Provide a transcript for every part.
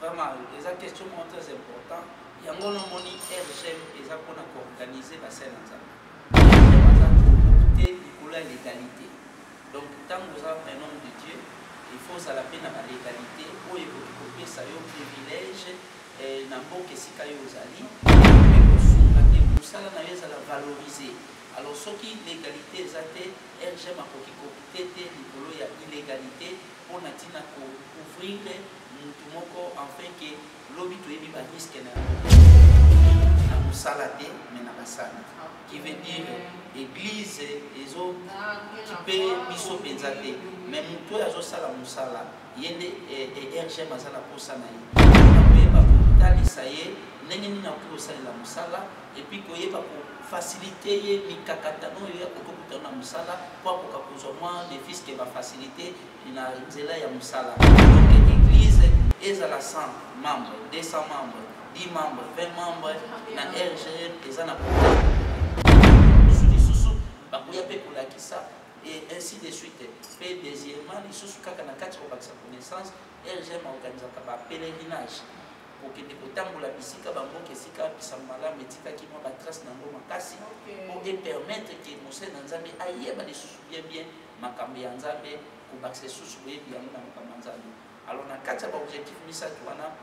Vraiment, eza question moko très important. Yango nomoni RGM eza mpona koorganize basali na Nzambe. RGM aza te likolo ya légalité. Donc ntango oza un homme de Dieu, il faut ozala mpe na balégalité oyo ekoki kopesa yo privilège eh, na mboka esika yo ozali, mpe kosunga te mosala na yo ezala valorise. Alors soki légalité eza te, RGM akoki koopte te likolo ya illégalite mpo na ntina ko couvrir mutu moko enfin que lobi toyebi ba risque na yango te na mosala te mais na basali, qui veut dire église ezo kipe biso mpenza te, mais motu oyo azosala mosala ye nde RGM aza na posa na ye mpona koyeba kotalisa ye ndenge nini akoki kosalela mosala, epuis koyeba kofacilite ye mikakatano oyo akoki kokutana na mosala mpo akoka kozwa mwa ne fût-ce que bafacilité na nzela ya mosala. Donc église ezala 100 membres, 200 membres, 10 membres, 20 membres na RGM eza na problème lisusu bakoya mpe kolakisa et ainsi de suite. Mpe deuxièmement lisusu kaka na kati ya kobakisa connaissance, RGM aorganisaka ba pèlerinage, kokende kotambola bisika bamboka esika bisango malamu etikaki mwa batrace na yango makasi, mpo epermettre ke mosali na Nzambe ayeba lisusu bien bien makambo ya Nzambe, kobakisa lisusu boyebi yango na makambo ya Nzambe. Alors na kati ya baobjectif misato wana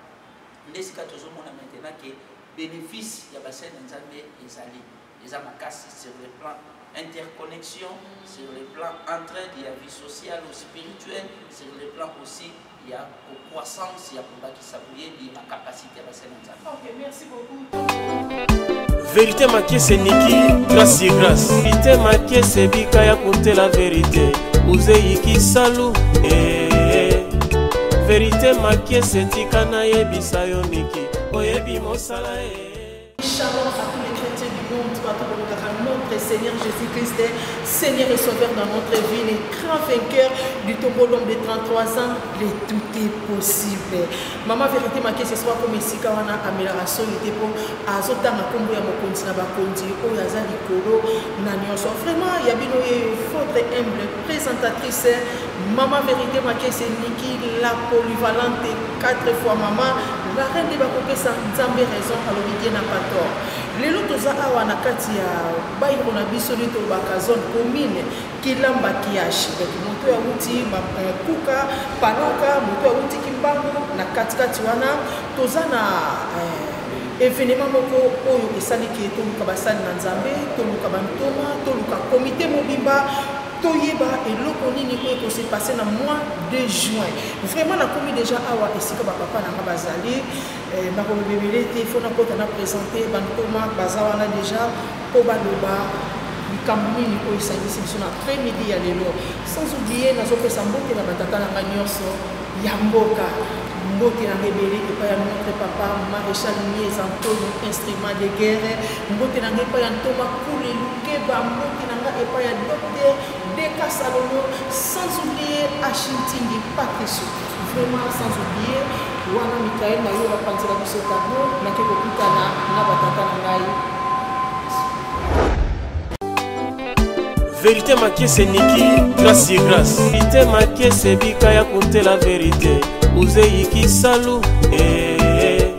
nde esika tozomona maintenant ke bénéfice ya basali na Nzambe ezali eza makasi sur le plan interconnexion, sur le plan entraide ya vie sociale ou spirituelle, sur le plan aussi ya croissance ya kobakisa boyebi bacapacité ya basali na Nzambe. Ok, merci beaucoup. Vérité makiese niki grâce sur grâce. Vérité makiese bika ya kontela vérité. Uzeyiki salu eh, eh. Vérité makiese tika nayebisa yo niki oyebi mosala eh. Shalom à tous les chrétiens du monde, bato bolingaka notre Seigneur Jésus-Christ, Seigneur et Sauveur dans notre vie, le grand vainqueur du tombeau, l'homme de 33 ans, le tout est possible. Maman Vérité Maké, ce soir comme esika wana amelaka soni te po azotanga kombo ya mokonzi na bakonzi oyo aza likolo na nyonso. Vraiment ya bino ye votre humble présentatrice Maman Vérité Maké, c'est Niki la polyvalente, 4 fois maman, la reine de bakopesa Nzambe raison, alobi Dieu n'a pas tort. Lelo toza awa na kati ya bayiro na biso nde tolobaka zone commune Kilamba Kiashi. Donc moto ya wuti Kuka, Palaka, moto ya wuti Kimbangu na katikati wana toza na événement moko oyo esali ke toluka basali na Nzambe, toluka bantoma, toluka comité mobimba, toyeba eloko nini oyo ekose passe na mois de juin. Vraiment nakomi déjà awa esika bapapa na nga bazali, nakoloba ebele te, fo nakota na présente bantoma baza wana déjà mpo baloba likambo nini oyo esangisi biso na après midi ya lelo. Sans oublier nazopesa mbote na batata na nga nyonso ya mboka, mbote na nga ebele epai ya notre papa maréchal Mieza Antonio, instrument de guerre, mbote na nga epai ya Ntoma Kule Lukeba, mbote na nga epai ya docteur Deka Salomo, sans oublier Ashintingi Patrice, vraiment sans oublier wana Michael na yo bapanzela biso tableau, nake kokutana na batata na ngai. Vérité makiese niki grâce sur grâce. Vérité makiese bika ya kontela vérité. Uzeyiki salu eh, eh.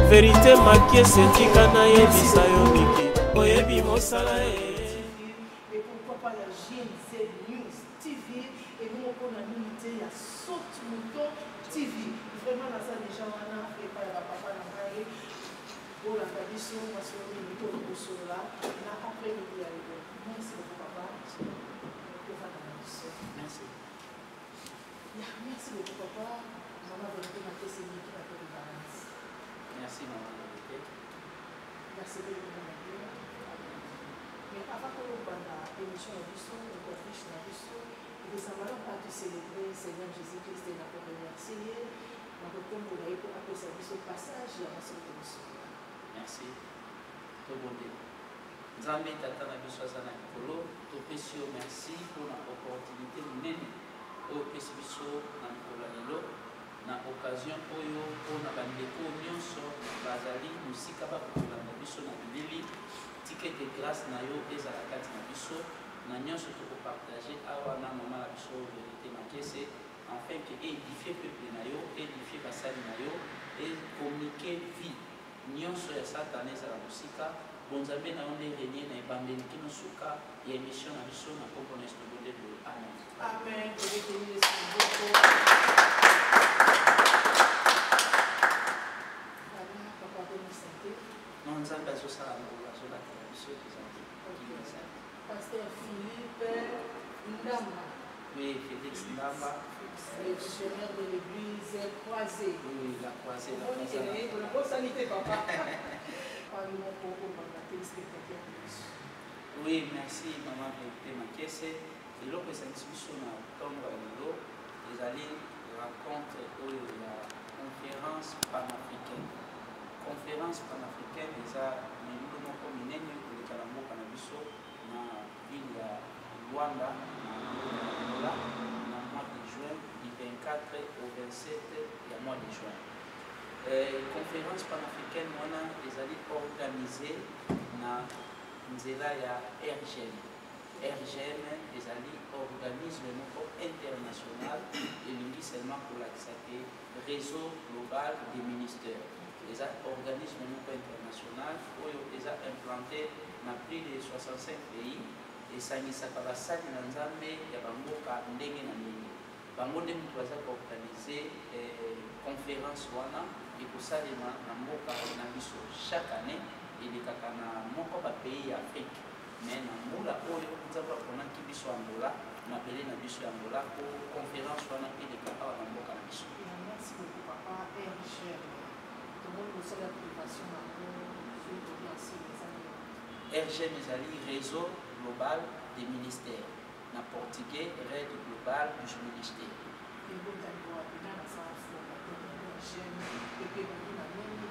Vérité makiese tika nayebisa yo niki oyebi mosala eh. Et pourquoi pas la GNZ News TV et moko na nini te ya Saute Mouton TV. Vraiment naza déjà wana epai ya bapapa na ngai, bolanda biso masolo mingi tokosolola na après midi ya lelo. Merci beaucoup papa, tovanda na biso. Merci. Ya, merci beaucoup papa. Mama Vérité Makese Niki na polyvalence. Merci maman Vérité. Nasepeli komona bino. Mais avant tolobanda émission na biso, affiche na biso, ekozala malamu mpo tocélébrer Seigneur Jésus-Christ na koremercier ye na kotombola ye mpo apesa biso passage ya masolo tokosolola. Merci. Tobondela. Nzambe tata na biso aza na likolo, topesi yo merci mpona opportunité monene oyo opesi biso na mokolo ya lelo, na occasion oyo mpona bandeko nyonso bazali mosika bakokolanda biso na bilili. Tika ete grâce na yo ezala kati na biso na nyonso tokopartage awa na mama na biso Vérité Makese, afin que édifier peuple na yo, édifier basali na yo, Satana ezala mosika. Bonzambe na yo nde renie na ebandeli kino suka ya emission na biso na nkombo na Yesu tobondeli boye. Amen. Amen. Tobeteli Yesu maboko. Voilà, papa boni santé. Non, Nzambe azosala ngolu, azobatela biso, toza kimia. Pasteur Philippe Ndamba. Oui, Félix Ndamba. Le visionnaire de l'église croisée. Oui, la croisée. La croisée. Obosani te papa. Parle moko obanda téléspectateur na biso. Oui, merci maman Vérité Makese. Eloko esangisi biso na ntongo ya lelo ezali rencontre oyo ya conférence panafricaine. Conférence panafricaine eza milulu moko minene koleka na mboka na biso na ville ya Luanda na mboka ya Angola na mois de juin du 24 au 27 ya mois de juin. Conférence panafricaine wana ezali organisée na nzela ya RGM. RGM ezali organisme moko international, elingi seulement kolakisa ke réseau global des ministères. Eza organisme moko international oyo eza implanté na plus de 65 pays, esangisaka basali na Nzambe ya bamboka ndenge na ndenge. Bango nde moto baza koorganize conférence wana ekosalema na mboka na biso. Chaque année elekaka na moko bapays ya Afrique, mais na mbula oyo Nzambe aponaki biso Angola, mabele na biso ya Angola, po conférence wana eleka awa na mboka na biso. Merci beaucoup papa. RGM, tomoni kosala privation nango soki toki ensemble, eza nini? RGM ezali réseau global des ministères, na portugais Rede Global dos Ministérios. Ebotami wapi? Nani aza fondateur ya RGM? Epe ebandi na nini,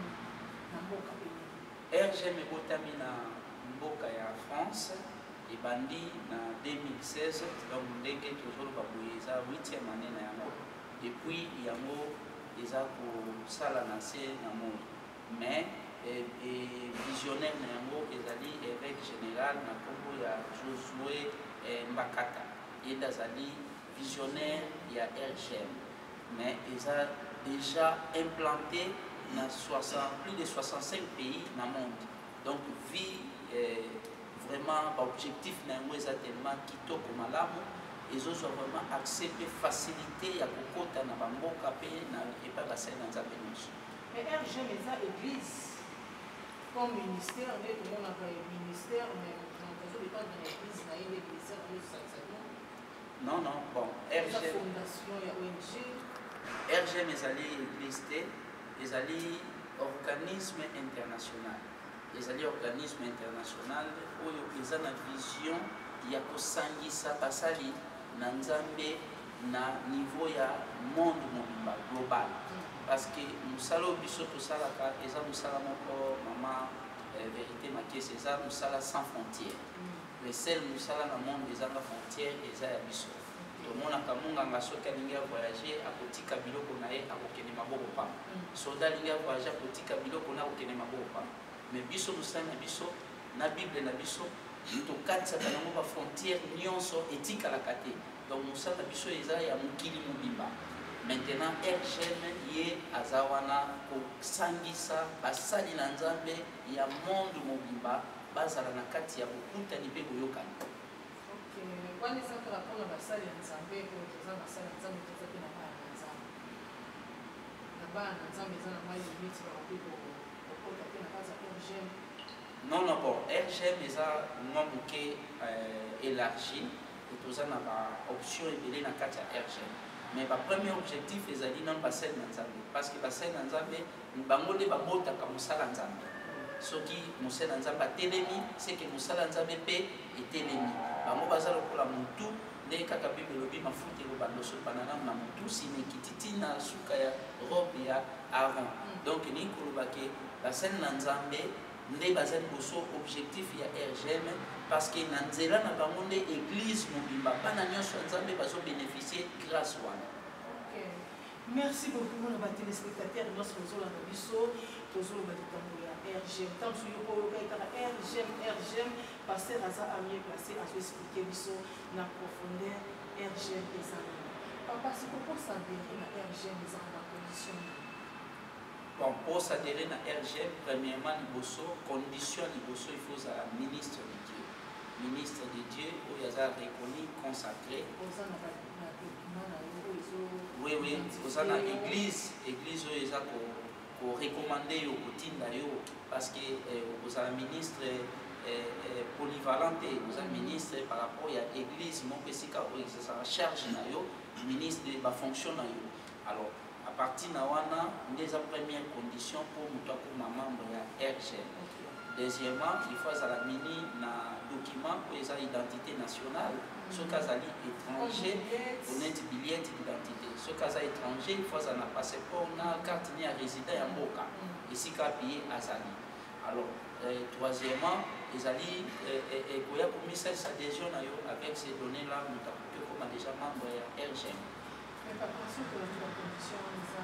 na mboka pe nini? RGM ebotami na mboka ya France, ebandi na 2016, donc ndenge tozoloba boye eza 8e année na yango. Depuis yango eza kosala na se na moi, mais visionnaire na yango ezali évêque général na nkombo ya Josué Mbakata. Ye nde azali visionnaire ya RGM, mais eza déjà implanté na 60, plus de 65 pays na monde. Donc vie vraiment baobjectif na yango eza tellement kitoko malamu, ezozwa vraiment accès mpe facilité ya kokota na bamboka mpe na epai basali na Nzambe nyonso. Mais RGM eza église comme ministère nde tomonaka ministère, mais moto azodépendre na église na ye nde ministère azosalisa bino? Non, bon, eza RGM fondation ya ONG? RGM ezali église te, ezali organisme international. Ezali organisme international oyo eza na vision ya kosangisa basali na Nzambe na niveau ya monde mobimba, global, parce que mosala oyo biso tosalaka eza mosala moko, mama Vérité Makesi, eza mosala sans frontière. Le seul mosala na monde ezanga frontière eza ya biso. Tomonaka monganga soki alingi avoyage, akotika biloko na ye, akokende maboko pamba. Soda alingi avoyage, akotika biloko na, akokende maboko pamba. Mais biso, mosala na biso na Bible na biso, tokatisaka yango bafrontière nyonso, etikalaka te. Donc mosala na biso eza ya mokili mobimba. Maintenant RGM ye aza wana kosangisa basali na Nzambe ya monde mobimba, bazala na kati ya bokutani mpe boyokani. Ok, wana eza kaka mpona basali ya Nzambe oyo toza basali ya Nzambe. Toza mpe na bana na Nzambe. Na bana na Nzambe eza na mwa limite, bakoki kokota mpe na kati ya RGM? Non, bon, RGM eza mwa moke élargi. Toza na baoption ebele na kati ya RGM, mais bapremier objectif ezali nano basali na Nzambe, parce que basali na Nzambe bango nde babotaka mosala Nzambe. Soki mosali na Nzambe atelemi, seke mosala Nzambe mpe etelemi. Bango baza lokola motu, nde kaka Bible elobi mafuta ekobanda osopana nano na motu, nsima ekiti ntina suka ya robe ya Aaron. Donc elingi koloba ke basali na Nzambe nde baza liboso objectif ya RGM, parce que na nzela na bango nde église mobimba, bana nyonso ya Nzambe bazobénéficie grâce wana. Ok, merci beaucoup. Mpona batéléspectateur nyonso bozolanda biso, tozoloba likambo ya RGM. Ntango mosusu yo oyokai kaka RGM, RGM, pasteur aza a mieux placé, azoexplike biso na profondeur RGM eza nini. Papa, sikoyo mpo s'adhérer na RGM eza na bacondition nini? Bon. Bon, pour s'adhérer na RGM, premièrement liboso, condition liboso, il faut ozala ministre de Dieu. Ministre de Dieu oyo aza reconnu, consacré. Oza na document na yo oyo ezo Oui, oza na église, église oyo eza korecommander yo, kotinda yo, parce que okozala ministre polyvalent te. Oza ministre par rapport ya église moko esika oyo ezala charge na yo, ministre bafonction na yo. Alors, à partir na wana nde eza première condition mpo moto akoma membre ya RGM. Deuxièmement, il faut azala muni na document oyo eza identité nationale. Soki azali étranger, oneti billet d'identité. Soki aza étranger, il faut azala na passeport na carte ni ya résident ya mboka esika apiye azali. Alors, troisièmement, ezali koya komisalisa adhésion na yo. Avec ces données là, moto akoki okoma déjà membre ya RGM. Mais papa, soki ozwi bacondition wana eza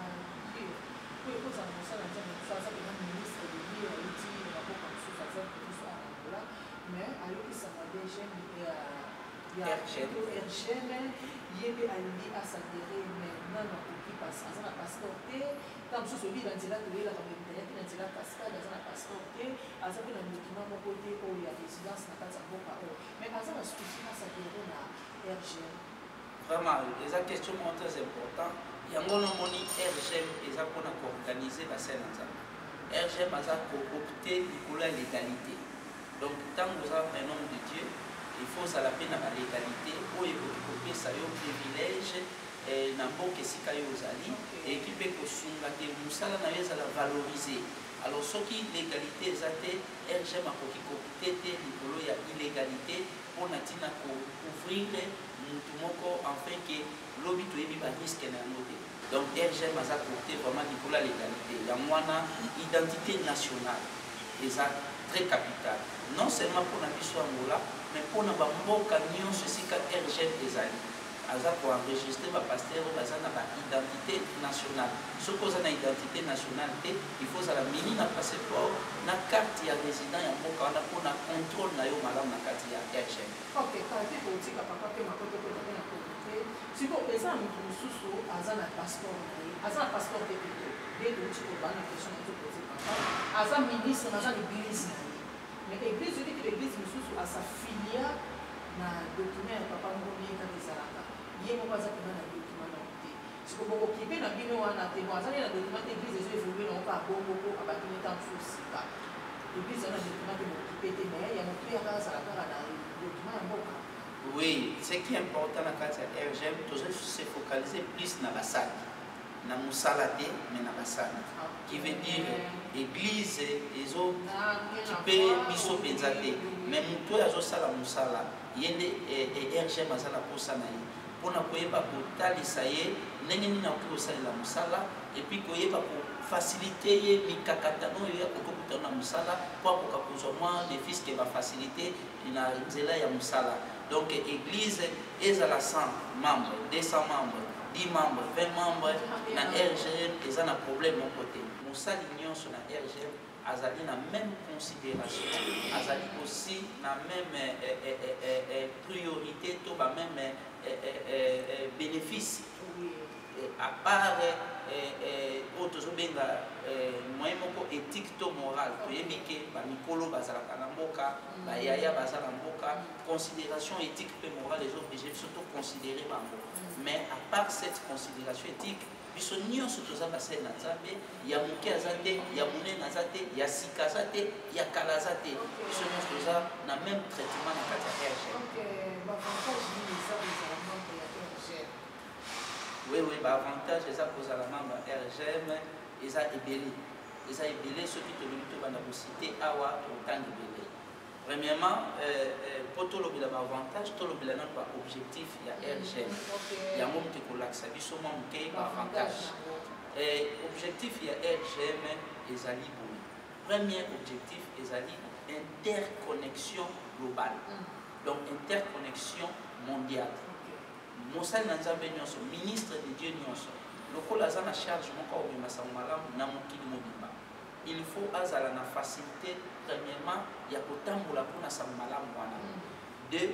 pire, po ekozala mosala Nzambe mosusu aza mpenza ministre de Dieu, ayuti na baboka mosusu, aza mosusu awa na Angola, mais ayokisaka DGM ya RGM, ye mpe alingi asadhérer, mais nano akoki, aza na passeport te. Ta mosusu oyebi na nzela toyelaka ayaki na nzela cascade, aza na passeport te, aza mpe na document moko te oyo ya résidence na kati ya mboka oyo, mais aza na souci asadhérer na RGM. Vraiment, eza question moko très important. Yango nomoni RGM eza mpona koorganiser basali na Nzambe. RGM aza koopter likolo ya légalité. Donc ntango oza un homme de Dieu, il faut ozala mpe na balégalité oyo ekoki kopesa yo privilège na mboka esika yo ozali, eki mpe kosunga te mosala na yo ezala valorisé. Alors, soki légalité eza te, RGM akoki koopter te likolo ya illégalité mpona ntina kocouvrir mutu moko, enfin ke lobi toyebi barisque na yango te. Donc RGM aza koopter vraiment likolo ya légalité. Yango wana identité nationale eza très capital, non seulement mpona biso Angola, mais mpona bamboka nyonso esika RGM ezali, aza koenregistrer bapasteur oyo baza na baidentité nationale. Soki oza na identité nationale te, il faut ozala muni na passeport na carte ya résident ya mboka wana mpona contrôle na yo malamu na kati ya RGM. Ok, kala te kotika papa mpe makoto mpe na comité. Sikoyo eza na moto mosusu aza na passeport na ye, aza na passeport te plutôt nde touti kobaa na question na topose. Papa aza ministre, aza na église na ye, mais église oyebi te, église mosusu asafilia na document ya papa moko ndenge kaka ezalaka, ye moko aza mpena na document nango te. Siko bokoki mpe na bino wana te. Bon, azali na document te, église ezo évoluer nango kaka bongo po abaki neta mosusu sika, église wana document te, bokoki mpe te, mais ya motu yaka azala kaka na document ya mboka. Oui, ce qui est important na kati ya RGM, tozo se focaliser plus na basali na mosala te, mais na basali, qui veut dire église ezokipe biso mpenza te, mais motu oyo azosala mosala, ye nde RGM aza na posa na ye mpona koyeba kotalisa ye ndenge nini akoki kosalela mosala, et puis koyeba kofaciliter ye mikakatano oyo akoki kokutana na mosala mpo akoka kozwa mwa bénéfice ke bafacilité na nzela ya mosala. Donc église ezala 100 membres, 200 membres, 10 membres, 20 membres, na RGM eza na problème moko te. Mosali nyonso na RGM azali na même considération, azali aussi na même priorité to ba même bénéfice, à part oyo tozobenga moyen moko éthique to moral. Toyebi ke bamikolo bazalaka na mboka, bayaya baza na mboka, considération éthique mpe morale ezooblige biso toconsidérer bango. Mais à part cette considération éthique, biso nyonso toza basali na Nzambe. Ya moke aza te, ya monene aza te, ya sika aza te, ya kala aza te, biso nyonso toza na même traitement na kati ya RGM. Baavantage nini eza kozala membre ya RGM? Oui, baavantage eza kozala membre ya RGM eza ebele, eza ebele. Soki tolingi tobanda kociter awa, tokotanga ebele. Premièrement, mpo tolobela baavantage, tolobela nano baobjectif ya RGM. Yango moto ekolakisa biso mwa moke baavantage. Objectif ya RGM ezali boye: premier objectif ezali interconnexion globale, donc interconnexion mondiale. Mosali na Nzambe nyonso, ministre de Dieu nyonso, lokola aza na charge moko akobima sango malamu na mokili mobimba, il faut azala na facilité premièrement ya kotambola mpona sango malamu wana. Deux,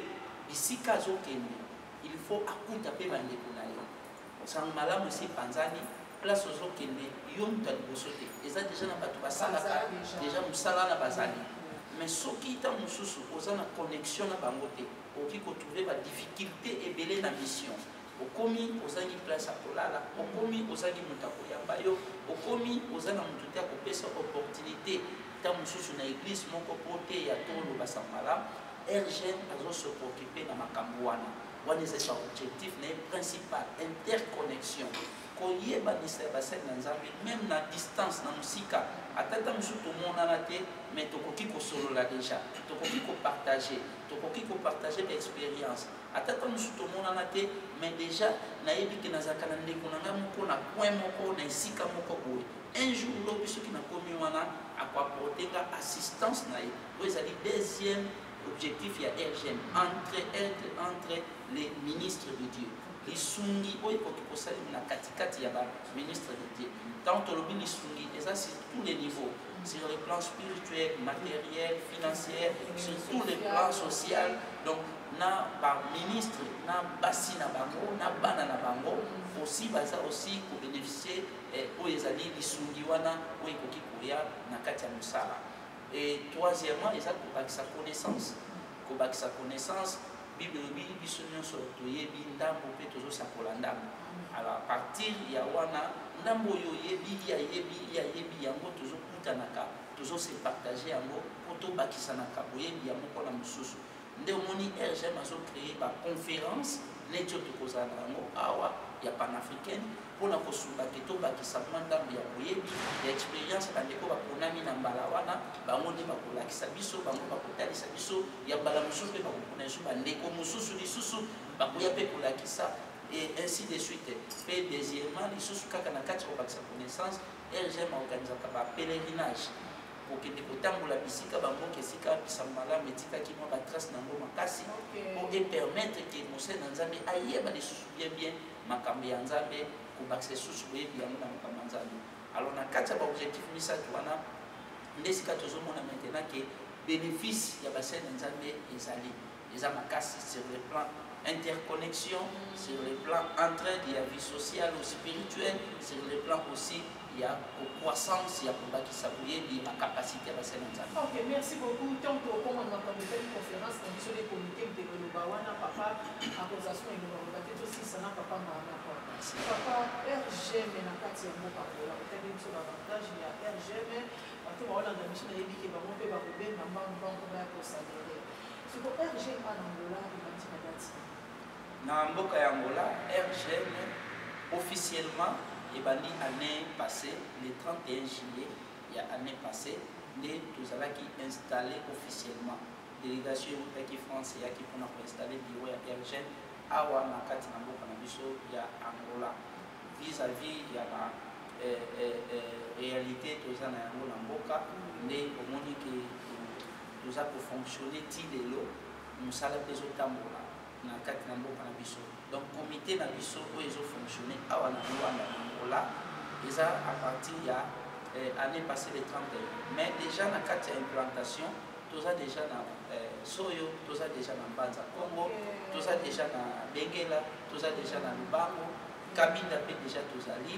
bisika azokende, il faut akuta mpe bandeko na ye, sango malamu esi epanzani. Place ozokende, yo moto ya liboso te, eza déjà na bato basalaka déjà mosala na bazali. Mais soki ntango mosusu oza na connexion na bango te, okoki kotrouver badifficulté ebele na mission. Okomi ozangi place ya kolala, okomi ozangi moto akoyamba yo, okomi oza na moto te akopesa opportunité ntango mosusu na église moko po te ya to oloba malamu. RGM azose préoccuper na makambo wana. Wana ezali baobjectif na ye principal: interconnexion, koyebanisa ya basali na Nzambe, même na distance, na mosika. Ata ta mosusu tomonana te, mais tokoki kosolola déjà, tokoki kopartager baexpérience. Ata ta mosusu tomonana te, mais déjà nayebi ke nazalaka na ndeko na ngai moko na coin moko, na esika moko boye. Un jour, lobi, soki nakomi wana, akoapporter nga assistance na ye. Oyo ezali deuxième objectif ya RGM: entre aide entre les ministres de Dieu, lisungi oyo ekoki kosalema na katikati ya baministre de Dieu. Ntango tolobi lisungi, eza sur tous les niveaux: sur le plan spirituel, matériel, financier, sur tous les plans social. Donc na baministre, na basi na bango, na bana na bango aussi, baza aussi kobénéficier oyo ezali lisungi wana oyo ekoki koya na kati ya mosala. Et troisièmement, eza kobakisa connaissance. Kobakisa connaissance, Bible elobi biso nyonso toyebi ndambo mpe tozosakola ndambo. Alors à partir ya wana, ndambo oyo oyebi, ye ayebi, ye ayebi yango, tozokutanaka, tozose partager yango mpo tobakisanaka boyebi ya moko na mosusu. Nde omoni RGM azocréer baconférence neti oyo tokozala na yango awa ya panafricaine, mpona kosunga ke tobakisa mwa ndambo ya boyebi, ya expérience. Bandeko baponami na mbala wana, bango nde bakolakisa biso, bango bakotalisa biso. Ya mbala mosusu mpe bakopona biso bandeko mosusu lisusu, bakoya mpe kolakisa, et ainsi de suite. Mpe deuxièmement lisusu, kaka na kati ya kobakisa connaissance, RGM aorganisaka bapèlerinage, kokende kotambola bisika, bamboka, esika bisango malamu etikaki mwa batrace nango makasi, mpo epermettre ke mosali na Nzambe ayeba lisusu bien bien makambo ya Nzambe, kobakisa lisusu boyebi yango na makambo ya Nzambe. Alors na kati ya baobjectif misato wana nde esika tozomona maintenant ke bénéfice ya basali na Nzambe ezali, eza makasi sur le plan interconnexion, sur le plan entraide ya vie sociale ou spirituelle, sur le plan aussi ya croissance, ya kobakisa boyebi, bacapacité ya basali na Nzambe. Ok, merci beaucoup. Tant tokóma na makambo etali conférence na biso de comité mtekoloba wana, papa akozwa so elobaloba te. Tosisa na papa Maanakwa. Papa, RGM na kati ya mboka Angola, otali biso baavantage ya RGM. Bato baolanda biso, nayebi ke bango mpe bakobenga mbangu mbangu baya kosadere. Siko RGM na Angola ebandi na date? Na mboka ya Angola, RGM officiellement ebandi année passée, le 31 juillet ya année passée nde tozalaki installé officiellement. Délégation eutaki France eyaki mpona koinstaller bureau ya RGM awa na kati na mboka na biso ya Angola. Vis-à-vis ya ba réalité toza na yango na mboka, nde omoni ke toza kofonctionner ti lelo. Mosala mpe ezotambola na kati na mboka na biso. Donc comité na biso oyo ezofonctionner awa na Luanda, na Angola, eza à partir ya année passée le 31. Mais déjà na kati ya implantation, toza déjà na Soyo, toza déjà na Mbanza Congo, toza déjà na Bengela, toza déjà na Lubango, Kabinda mpe déjà tozali.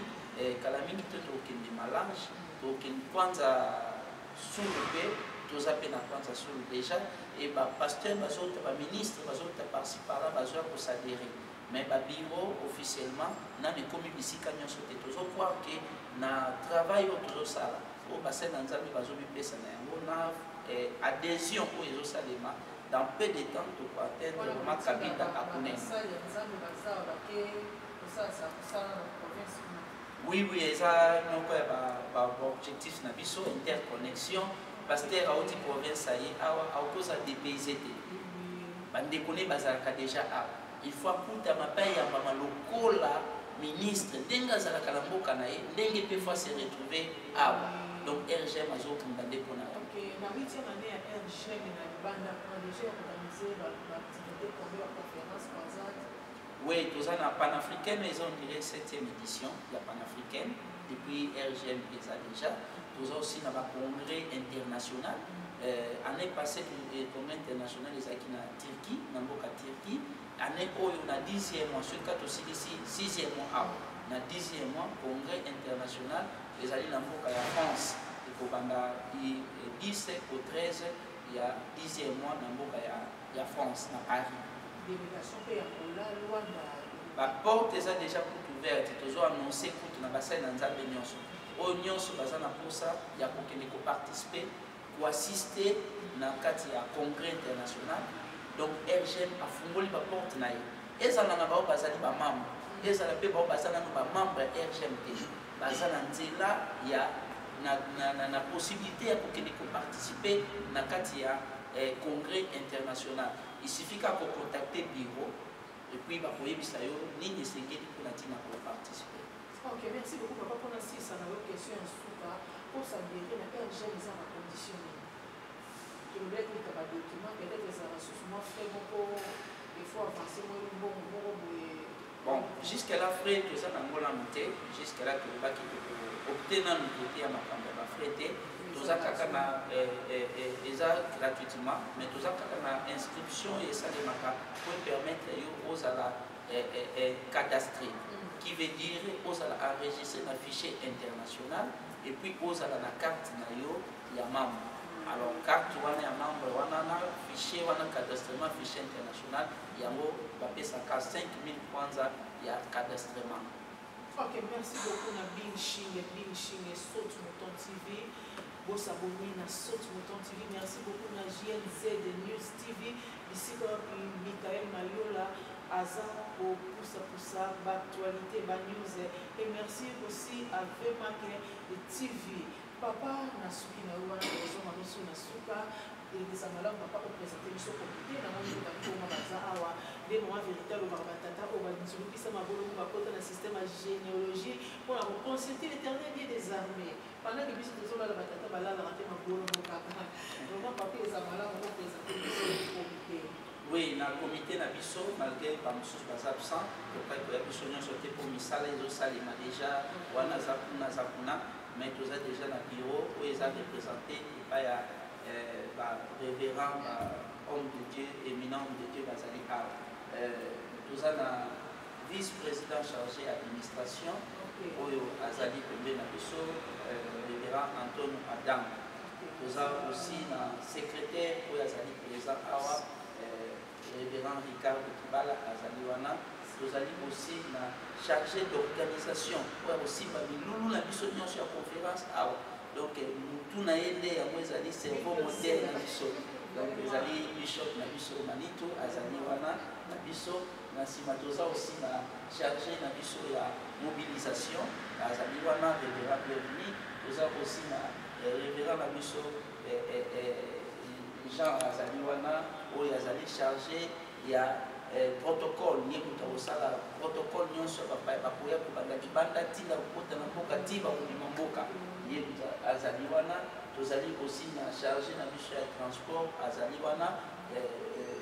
Kala mingi te tokende Malange, tokende Kwanza Sulu, mpe toza mpe na Kwanza Sulu déjà. E bapasteur bazota, baministre bazota par-ci par-là, bazoya koadhérer, mais babureau officiellement nano ekomi bisika nyonso te. Tozocroire ke na travail oyo tozosala, oyo basali na Nzambe bazomipesa na yango, na adhésion oyo ezosalema, dans peu de temps tokoatteindre vraiment Kabinda akunene. Basali ya Nzambe baza bake kosalisa kosala na province kuna? Oui, eza moko ya baobjectif na biso, interconnexion. Pasteur auti province, aye awa, akoza dépaysé te. Bandeko ne bazalaka déjà awa, il faut akutama mpe ayambama lokola ministre ndenge azalaka na mboka na ye, ndenge mpe faut se retrouver awa. Donc RGM azokunda nde mpona yango. Ok, na huitième année ya RGM na libanda, on a déjà organisé baactivité combien, baconférence par exemple? Oui, toza na panafricaine, eza on dirait septième édition ya panafricaine depuis RGM eza déjà. Toza aussi na bacongrès international. Année passée, congrès international ezalaki na Turquie, na mboka Turquie. Année oyo na 10e mois, soki kaka tosilisi 6e mois awa, na Na 10e mois, congrès international ezali na mboka ya France, ekobanda du 10 au 13 ya 10e mois na mboka ya France, na Paris. Délégation mpe ya Angola, Luanda. Baporte eza déjà kutu ouverte. Tozo annonce kutu na basali na Nzambe nyonso oyo nyonso baza na mposa ya kokende koparticiper, koassister na kati ya congrès international. Donc RGM afungoli baporte na ye, ezala na bao bazali bamembre, ezala mpe bao baza nano bamembre ya RGM te, baza na nzela ya na possibilité ya kokende koparticiper na kati ya congrès international. Il suffit kaka kocontacter bureau et puis bakoyebisa yo nini esengeli mpona ntina koparticiper. Ok, merci beaucoup, papa. Mpona sisa na yo question ya suka, osadhérer na RGM eza na condition nini? Tolobelaki lika badocument, peut-être ezala susu mwa frais moko, il faut avancer mwa mbongo moko boye. Bon, jusque là frais toza nango nanu te. Jusque là tolobaki tokoopter nanu kote ya makambo ya bafrais te. Toza kaka na eza gratuitement, mais toza kaka na inscription esalemaka po permettre yo ozala cadastré, qui veut dire ozala enregistré na fichier international et puis ozala na carte na yo ya membre. Alors carte wana ya membre wana na fichier wana, cadastrement, fichier international, yango bapesaka 5000 kwanza ya cadastrement. Ok, merci beaucoup na Bing Shing, Bing Shing, Saute Mouton TV. Bosabonner na Saute Mouton TV. Merci beaucoup na JNZ News TV. Bisika wapi Michael Mayola aza kopusapusa baactualité, banews. Et merci aussi à Vemake TV. Papa, na suki na yo wana, ozonga biso na suka elekisa malamu. Papa, oprésente biso comité. Namoni bakoma baza awa nde mama vérité alobaka, batata oyo banzulukisa mabolongo, bakota na système ya généalogie mpona koconsulter l'Éternel Dieu des armées pendant que biso tozolala. Batata balalaka te, mabolongo kaka. Vraiment, papa, eza malamu oprésente biso comité. Oui, na comité na biso, malgré bamosusu baza absent, tokaki koya biso nyonso te mpo misala ezosalema déjà wana, aza kuna, aza kuna, mais toza déjà na bureau oyo eza représenté epai ya barévérend, bahomme de Dieu, éminent homme de Dieu bazali awa. Toza na vice président chargé administration oyo azali pembeni na biso, révérend Antonio Adam. Toza aussi na secrétaire oyo azali présent awa, révérend Ricardo Kibala azali wana. Tozali aussi na chargé d'organisation oyo akosimba milulu na biso nyonso ya conférence awa. Donc mutu na ye nde yango ezali cerveau modèle na biso. Donc ezali bishop na biso Manito, azali wana na biso. Na nsima toza aussi na chargé na biso ya mobilisation, azali wana, révérend Bienvenu. Toza aussi na révérend na biso Jean, azali wana, oyo azali chargé ya protocole. Ye moto akosala protocole nyonso ya bapaya bakoya kobanda libanda ntina kokota na mboka ti bakobima mboka, ye moto azali wana. Tozali aussi na chargé na biso ya transport, azali wana,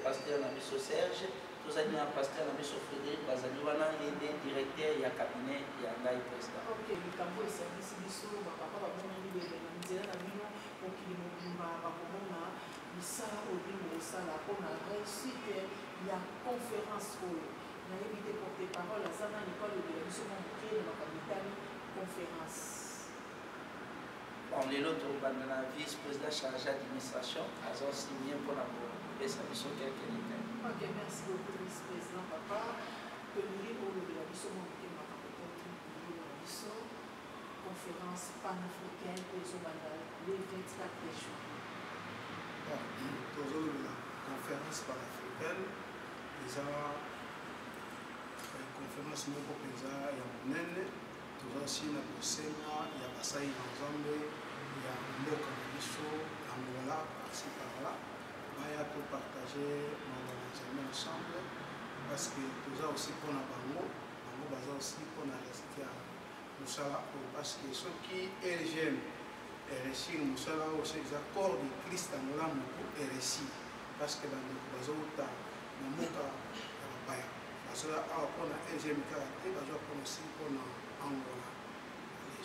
pasteur na biso Serge. Tozali na pasteur na biso Frédéric, bazali wana, ye nde directeur ya cabinet ya ngai président. Ok, likambo esangisi biso, bapapa bamonani bele na nzela na bino, mokili mobimba bakomona misala oyo bino bokosala mpona réussite ya conférence oyo. Nayebi te porte parole aza nani po alobela biso mwa moke na makambo etali conférence. Bon, lelo tobanda na vice président chargé administration, aza aussi bien mpona kopesa biso quelques détails. Ok, merci beaucoup, vice président. Papa, tolingi olobela biso mwa moke makambo etali milulu na biso, conférence panafricaine oyo ezobanda le 24 juin. Bon, tozolobela conférence panafricaine. Eza conférence moko mpenza ya monene. Toza aussi na bosenga ya basali na Nzambe ya mboka na biso Angola, par-ci par-là, baya topartage maloba na Nzambe ensemble, parce que toza aussi mpona bango, bango baza aussi mpona réussite ya mosala oyo. Parce que soki RGM eréussir mosala oyo, so eza corps de Christ Angola moko eréussir, parce que bandeko bazouta na mboka ya bapaya, bazoya awa mpona RGM kaka te, bazoya mpona aussi mpona Angola.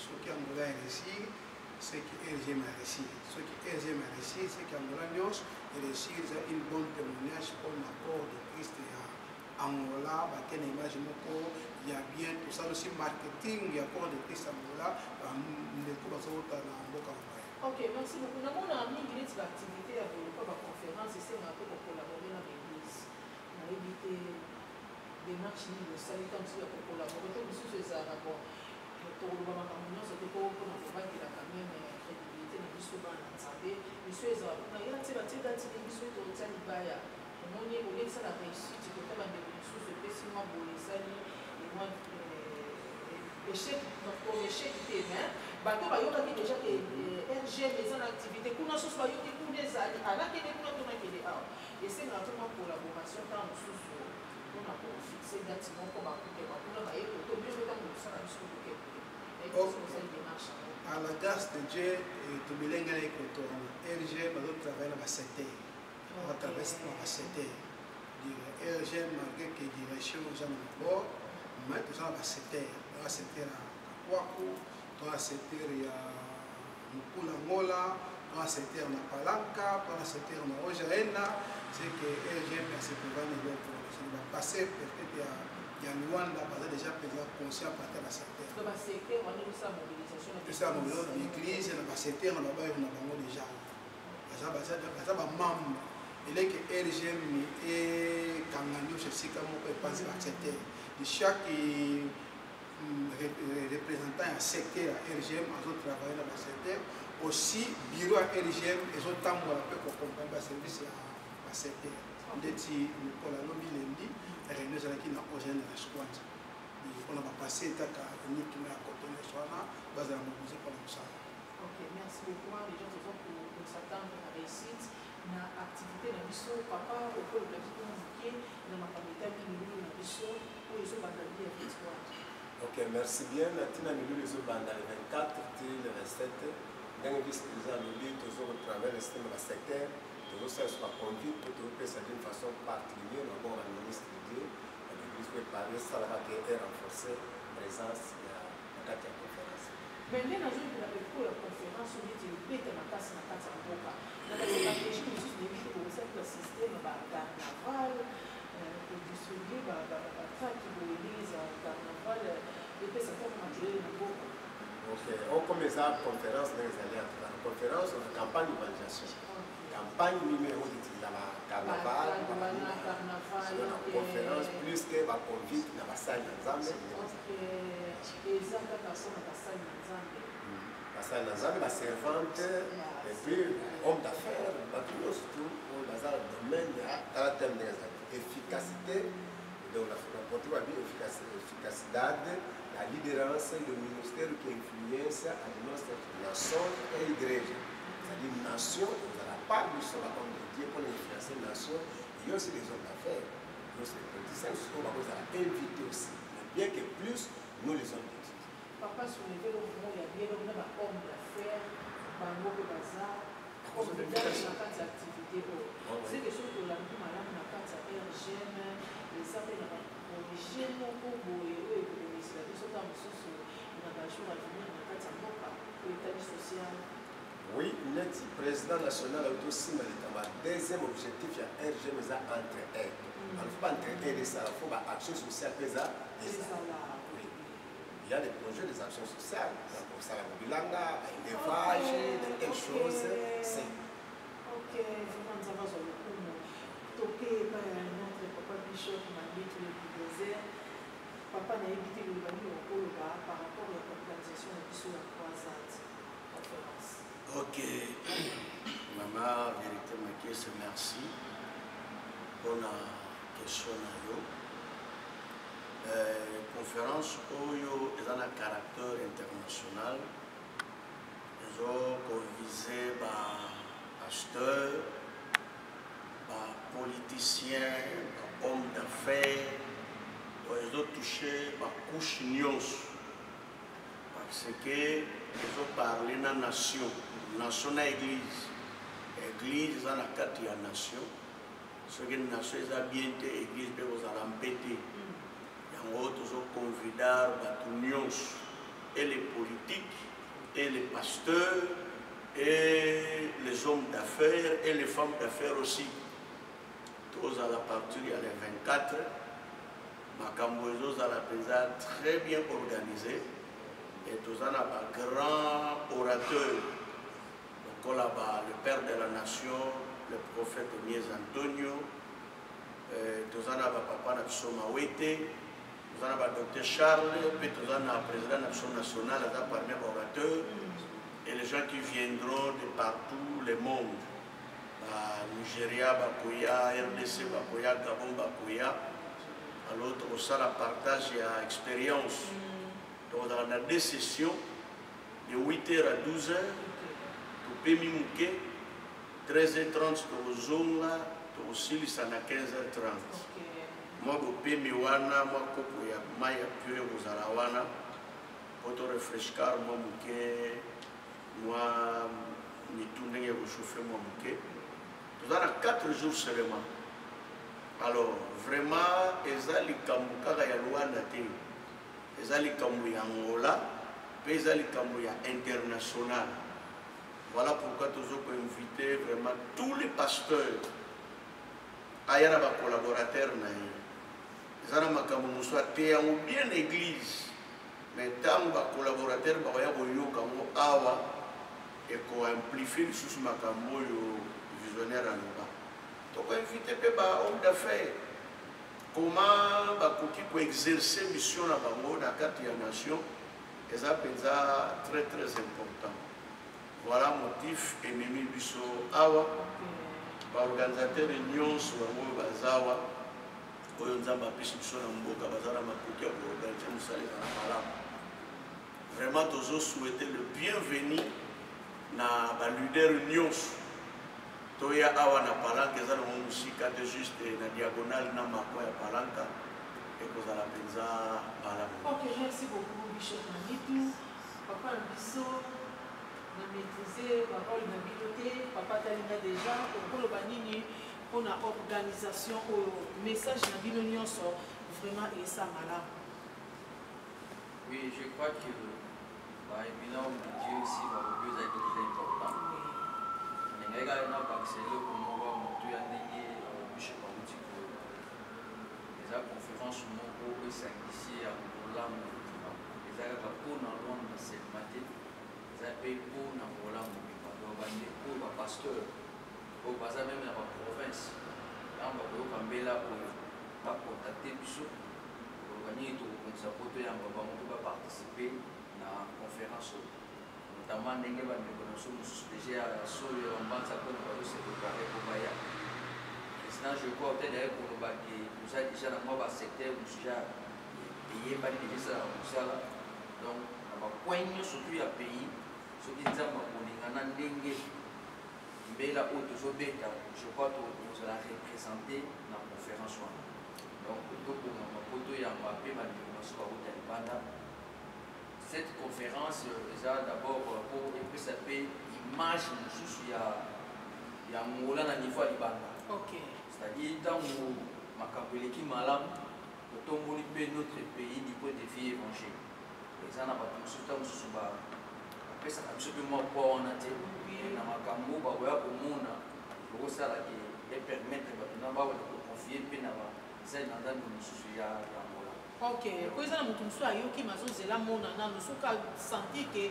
Soki Angola eréussir, c'est que RGM a réussi. Soki RGM a réussi, c'est que Angola nyonso eréussir. Eza une bonne témoignage mpona corps de Christ ya Angola bake na image moko ya bien. Tosala aussi marketing ya Corps de Christ Angola, bandeko bazowuta na mboka na bango. Ok, merci beaucoup. Namona mingi neti baactivité ya boye mpo baconférence esengaka mpe kocollaborer na baeglise. Nayebi te démarche nini osali ntango mosusu ya kocollaborer to mosusu ezalaka. Bon, tokoloba makambo nyonso te po mpona kobatela quand même crédibilité na biso bana na Nzambe. Biso ezala kuna ya tie batie date nini, biso totia libaya. Omoni olekisala réussite kota bandeko mosusu epesi mwa boye, esali mwa échec comme échec te, mais bato bayokaki déjà ke RGM eza na activité kuna. Susu bayoki kuna ezali anakende kuna to nakende awa. Esengaka mpe mwa collaboration ntango mosusu mpona kofixe date moko, bakuke bakuna baye koto bino ntango kosala biso kokende osali démarche yango. À la grâce de Dieu, tobelengani koto wana RG bazotravaille na basecteur, batraverse na basecteur. RG, malgré que direction eza na mabord, mais toza na basecteur. Toza secteur ya Kakwaku, toza secteur ya Mokula Ngola, toza secteur na Palanka, toza secteur na Ojaena. C'est que RGM asekovani eloko bapasse peut-être ya Luanda, baza déjà mpenza conscient partir ya basecteur. Donc basecteur wana ezosala mobilisation na Esala mobilisation na baeglise, na basecteur na babayeko na bango. Déjà baza bamembre eleke RGM ekanga nyonso esika moko, epanzi basecteur de chaque représentant ya secteur ya RGM azotravaille na basecteur. Aussi bureau ya RGM ezotambola mpe koaccompagne baservice ya basecteur. Ndeti mokolo alobi lendi, réunion ezalaki na OGN na Squanza mpona bapase etaka uniquement ya koto nyonso wana bazala mobilisé mpona mosala. Ok, merci beaucoup. Les gens pour s'attendre à réussite na activité na biso. Papa, okoloba biso moke na makambo etali milulu na biso oyo ezobanda bi ya 24. Ok, merci bien. Na ntina milulu ezobanda le 24 ti le 27, ndenge vice président alobi, tozokotravaille le système ya basecteur, tozosala so baconduite mpo tozopesa d'une façon particulière na bongo baministre de Dieu na l'église po epare esalaka ke erenforcer présence ya na kati ya conférence. Mais nde nazoyebela eko ya conférence oyo neti ebeta makasi na kati ya mboka na bastratégie mosusu, nayebi te bokosali basystème bacarnaval, kodistribue batraki boye ndenge ezala carnaval, epesa kaka makelele na mboka. Ok, oyo comme eza conférence, ndenge ezali, en tout cas conférence na campagne d'évangélisation, campagne nini oyo etinda bacarnaval na conférence, plus que baconvite na basali na Nzambe. Eza kaka mpona basali na Nzambe. Basali na Nzambe, baservante et puis homme d'affaires, bato nyonso tu oyo baza na domaine ya tala thème ndenge ezali efficacité. Donc na português babi efficacidade da liderança e do ministério que influencia a nossa nação e a igreja, c'est-à-dire nation ezala part biso bahomme de Dieu mpona influencer nation et aussi les hommes d'affaires et aussi les politiciens oyo bakozala invité aussi, mais bien que plus nous les hommes de Dieu. Papa soulevé eloko moko ya bien na bahomme d'affaires, bango mpe baza na kati ya activité oyo. Seke soki tolandi malamu na kati ya RGM, eza mpe na baprojet moko boye oyo ekokomisela biso ntango mosusu na bajour à venir na kati ya mboka oyo etali social. Oui, neti président national auti osimba likambo ya deuxième objectif ya RGM eza entre aide. Alors faut baentre aide esala, faut baaction sociale mpe eza ezala. Oui, il y a des projets des actions sociales, kosala bilanga, élevage, de telles choses, c'est Ok, vraiment Nzambe azwa lokumu. Toke epai ya notre papa bishop Mabetu le bulldozer. Papa, nayebi te liloba nini okoloba par rapport ya organisation na biso ya croisade conférence. Ok, mama Vérité Makiese, merci mpona question na yo. Conférence oyo eza na caractère international, ezokovise bapasteur, bapoliticien, bahomme d'affaires, ezotouche bacouche nyonso parce que ezoparle na nation, nation na église. Église eza na kati ya nation. Soki nation eza bien te, église mpe kozala mpe te. Yango tozoconvidar bato nyonso, et les politiques et les pasteurs et les hommes d'affaires et les femmes d'affaires aussi. Tozala partir ya le 24. Makambo ezozala mpenza très bien organisé et toza na ba grand orateur lokola ba le père de la nation, le prophète Mies Antonio, toza na ba papa na biso Mawete, toza na ba docteur Charles, mpe toza na président na biso national aza parmi ba orateur et les gens qui viendront de partout le monde, ba Nigeria bakoya, RDC bakoya, Gabon bakoya. Alors tokosala partage ya expérience. Tokozala na deux sessions de 8h à 12h, topemi moke, 13h30 tokozonga, tokosilisa na 15h30. Mwa bopemi wana, mwa kopo ya mai ya pio ekozala wana po torefreshkar mwa moke, mwa mitu ndenge ekochauffe mwa moke. Toza na 4 jours seulement. Alors vraiment eza likambo kaka ya Luanda te, eza likambo ya Angola mpe eza likambo ya international. Voilà pourquoi tozo koinvite vraiment tous les pasteurs aya na bacollaborateur na ye. Eza na makambo mosusu ateya yango bien na église, mais ntango bacollaborateur bakoya koyoka yango awa, ekoamplifie lisusu makambo oyo visionnaire aloba. Tokoinvite mpe ba homme d'affaires, comment bakoki koexercer mission na bango na kati ya nation, eza mpenza très très important. Voilà motif ememi biso awa. Baorganisateur nyonso bango oyo baza awa, oyo Nzambe apesi biso na mboka, baza na makoki ya koorganize mosala ezala malamu. Vraiment tozosouhaite le bienvenu na baleader nyonso. Toya awa na Palanka, eza nango mosika te, juste na diagonale na mako ya Palanka, ekozala mpenza malamu. Ok, merci beaucoup Bishop Manitou. Papa na biso na maîtriser parole na bino te, papa talinga déjà okoloba nini mpona organisation oyo, message na bino nyonso vraiment esa malamu. Oui, je crois que ba éminent homme de Dieu aussi balobi ezalaki très important. Ndenge kaka na bakisa eloko moko ya motu ya ndenge bishop awuti koloba, eza conférence moko esangisi ya Angola mobimba, eza kaka mpona Luanda seulement te, eza mpe mpona Angola mobimba. Donc bandeko bapasteur oyo baza meme na baprovince, ntango bakoyoka mbela oyo, bacontacte biso, koloba nini tokobongisa po toyamba bango mpe baparticipe na conférence oyo, notamment ndenge bandeko na biso mosusu deja ya solo ya bambanza mpona bazose prépare po baya. Président, je crois peut-être aye koloba ke toza déjà na mwa basecteur mosusu ja eyebani deja esalaka mosala. Donc na bacoin nyonso tu ya pays, soki Nzambe akolinga na ndenge mbela oyo tozobeta, je crois tozala représente na conférence wana. Donc tokongama po toyamba mpe bandeko na biso bauta libanda. Cette conférence eza d'abord po epesa mpe image mosusu ya Angola na niveau ya libanda. C'est-à-dire ntango makambo eleki malamu, totomboli mpe notre pays du point de vue évangile. Eza na bato mosusu ntango mosusu bapesaka biso mpe mwa poids wana te na makambo bakoya komona, okosalaka epermettre bato na bawela koconfie mpe na basali na Nzambe mosusu ya Angola. Ok, po eza na moto mosusu ayoki mazozela mona nano, soki asentir ke